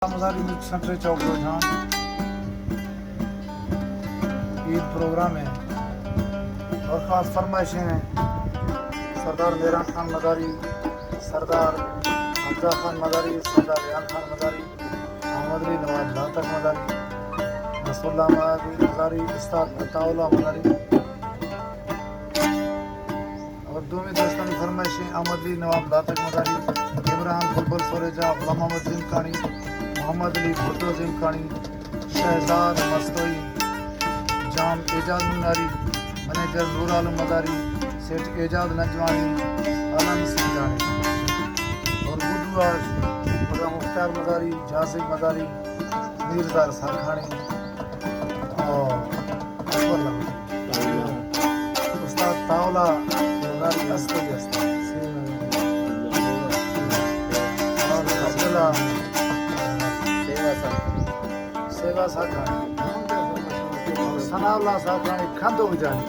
مزاری music centre چوک روجھان عید پروگرام ہے اور خاص فرمائشیں سردار میران خان مزاری، سردار حمزہ خان مزاری، سردار ریحان خان مزاری، احمد علی نواب لاتک مزاری، نصر اللہ مزاری، استاد عطا اللہ مزاری۔ اور دومی دوستانی فرمائشیں احمد علی نواب لاتک مزاری، عمران بلبل سوریجا، غلام محمد زمکانی، محمد علی بھٹو زمکانی، شہزاد مستوئی، جام اعجاز نوناری، منیجر نور عالم مزاری، سیٹھ اعجاز نجوانی، علم سنجانی اور بدو آج ملا مختار مزاری، جازم مزاری، میرزا رسا کھانی اور اکبر لمبی۔ استاد تاولا مزاری ہستے ہستے اور عبداللہ سیوا ساکھانی، ثناء اللہ ساکھانی کھندو جانی۔